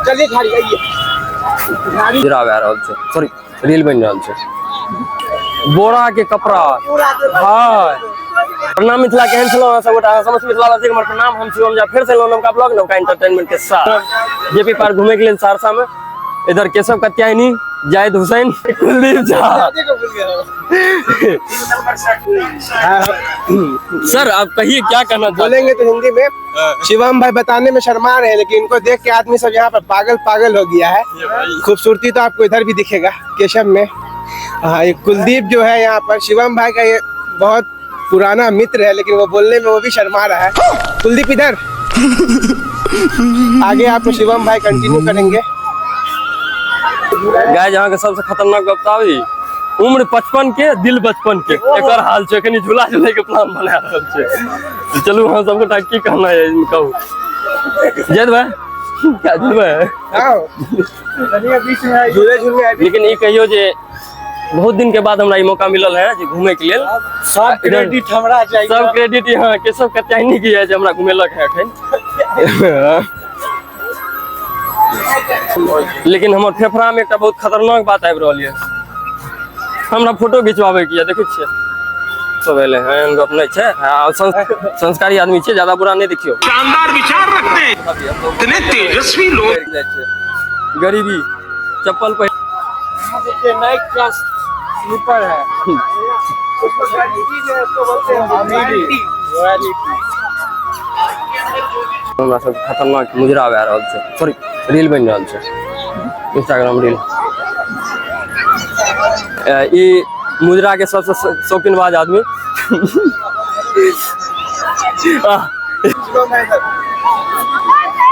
चलिए झाड़ी आइए। मुजरा भए रहल छै, सॉरी रील बनि रहल छै। बोरा के कपड़ा। हाँ प्रणाम मिथिला, केहन छलहुँ अहाँ सबगोटा? अहाँ समस्त मिथिला वासी के हमर प्रणाम। हम शिवम झा फेर से एलहुँ नवका ब्लॉग नवका एंटरटेनमेंट के साथ जेपी पार्क घूमे के लेल सहरसा में। इधर केशव कत्यायनी, जायद हुसैन, कुलदीप झा। सर आप कहिए क्या कहना चाहते हैं? बोलेंगे तो हिंदी में। शिवम भाई बताने में शर्मा रहे हैं, लेकिन इनको देख के आदमी सब यहाँ पर पागल पागल हो गया है। खूबसूरती तो आपको इधर भी दिखेगा केशव में। हाँ, ये कुलदीप जो है यहाँ पर शिवम भाई का ये बहुत पुराना मित्र है, लेकिन वो बोलने में वो भी शर्मा रहा है। कुलदीप इधर आगे आपको शिवम भाई कंटिन्यू करेंगे। गाय अहाँ के सबसे खतरनाक गप बताबी, उम्र 55 के दिल बचपन के एकर हाल छै। कनी झूला झूले के प्लान बना रहल छै। तो चलू अहाँ सबगोटा की कहना है कहू। जयद भाई क्या झूलबै? आओ। झूले झूलने आए। लेकिन ई कहियो जे बहुत दिन के बाद हमरा ई मौका मिलल है जे घूमे के लेल। सब क्रेडिट हमरा चाहिए। सब क्रेडिट यहाँ केशव कत्यायनी के है जे हमरा घुमेलक है एखन। लेकिन हमर फेफड़ा में एकटा बहुत खतरनाक बात आबि रहल यऽ, हमरा फोटो घिचवाबै के यऽ। देखै छियै सब एलै हँ, एहन गप नहि छै। हँ, संस्कारी आदमी छियै, ज्यादा बुरा नहि देखियौ। शानदार विचार रखते हैं, इतने तेजस्वी लोग। जाइ छै गरीबी चप्पल पहिर। नाइक का स्लीपर है। अमीरी रॉयलिटी। हमरा सबके खतरनाक मुजरा भए रहल छै, सॉरी रील बनि रहल छै, इंस्टाग्राम रील। ई मुजरा के सबसे शौकीनबाज आदमी। आह,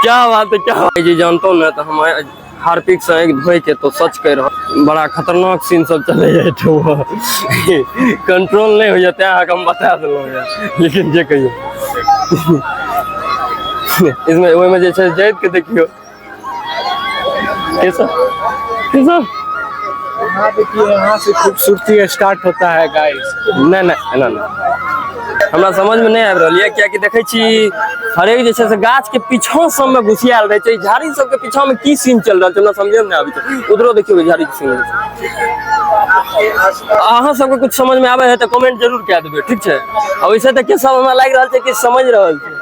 क्या बात है, क्या बात है। जी जानतो ने तो हम हार्पिक से आँखि धोए के तो सच कह रहा, बड़ा खतरनाक सीन सब चले जाए, कंट्रोल नहीं होइए, तें अहाँके हम बता देलहुँ यऽ। लेकिन जे कहियौ इसमें ओहिमे जे छै जैत के देखियौ केशव, केशव यहाँ देखिए, यहाँ से खूबसूरती स्टार्ट होता है गाइस। नहि नहि एना नहि, हमरा समझ में नहि आबि रहल यऽ, कियाकि देखै छी हरेक जे छै से गाछ के पीछा सब में घुसियाल रहै छै। झाड़ी सब के पीछा में की सीन चल रहल छै हमरा समझे में नहि आबै छै। उधरो देखियौ झाड़ी के सीन। अहाँ सबके कुछ समझ में आबै है तऽ कमेंट जरूर कए देबै, ठीक छै? आ वैसे तऽ केशव हमरा लागि रहल छै कि समझ रहल छै।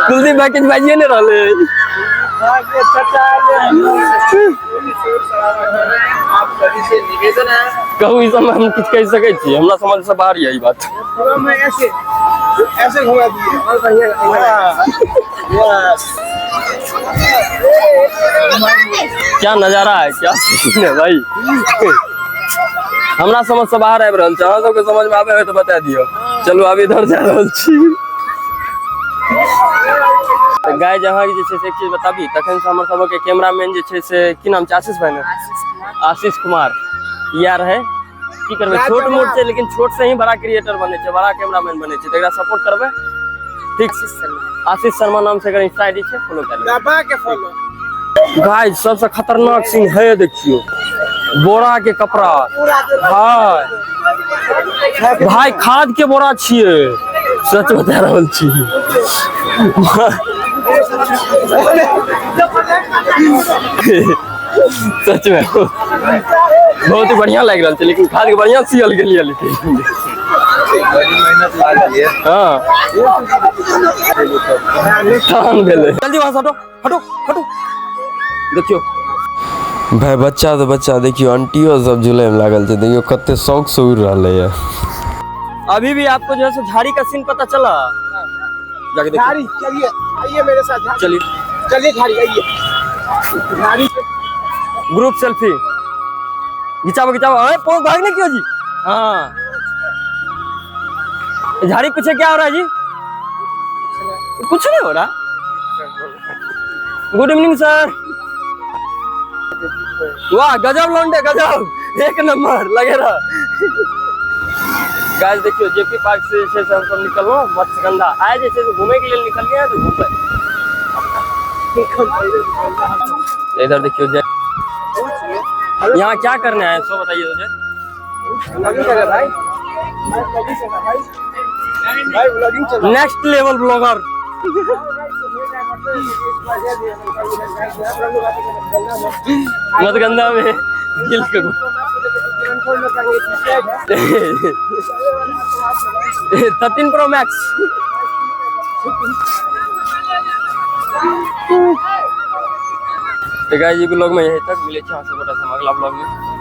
कुलदीप भाई किछु बाजिए नहि रहलै। कहू, ई सबमे हम किछु कहि सकै छी? हमरा समझ से बाहर यऽ ई बात। शिवम भाई ऐसे ऐसे घुमा दिए और बढ़िया। यस। क्या नजारा है, क्या सीन है भाई, हमरा समझ से बाहर आबि रहल छै। अहाँ सबके समझ में आबै है तऽ बता दियौ। चलू आब इधर जा रहल छी। तऽ गाय अहाँके जे छै से एक चीज बताबी, तखन से हमर सबके कैमरामैन जे छै से की नाम छै, आशीष भाई ने, आशीष कुमार इएह रहै। की करबै, छोट मोट छै लेकिन छोट से ही बड़ा क्रिएटर बनै छै, बड़ा कैमरामैन बनै छै, तऽ एकरा सपोर्ट करबै, ठीक? आशीष शर्मा नाम से एकर इंस्टा आईडी छै, फॉलो कर लेबै। दबा के फॉलो। गाइस सबसे खतरनाक सीन है, देखियो बोरा के कपड़ा। भाई भाई खाद के बोरा छियै, सच बता रहल छी। सच में बहुत ही बढ़िया लागि रहल छै, लेकिन खाद के बढ़िया सियल गेलियै लेकिन। बड़ी मेहनत लागल ये। हाँ तहन भेलै। जल्दी वहाँ से हटो हटो हटो। देखियो भाई बच्चा तो बच्चा, देखियो आंटियो सब झूले में लागल छै, देखियो कते शौक से उड़ रहले ये। अभी भी आपको जो है सो झाड़ी का सीन पता चला? जाके देखिए। झाड़ी चलिए, आइए मेरे साथ झाड़ी। चलिए। चलिए झाड़ी आइए, झाड़ी। ग्रुप सेल्फी घिचाबो घिचाबो। अरे पोज भागने क्यों जी? हाँ झाड़ी पीछे क्या हो रहा है जी? कुछ नहीं हो रहा। Good evening sir. वाह गजब लौंडे, गजब, एक नंबर लगे रहा। गाइस देखियो जेपी पार्क से जे छै से हमसब निकललहुँ मत्स्यगंधा। आइ जे छै से घूमे के लेल निकलिए तऽ घूमबै। इधर देखियो जे यहाँ क्या करने आए सो बताइए तुझे। भाई भाई व्लॉगिंग चल। Next level blogger. मतगंधा में गिल के 13 प्रो मैक्स। तो गाइस, ये ब्लॉग में यहीं तक मिले छे अहाँ सब गोटा से हम अगला ब्लॉग में।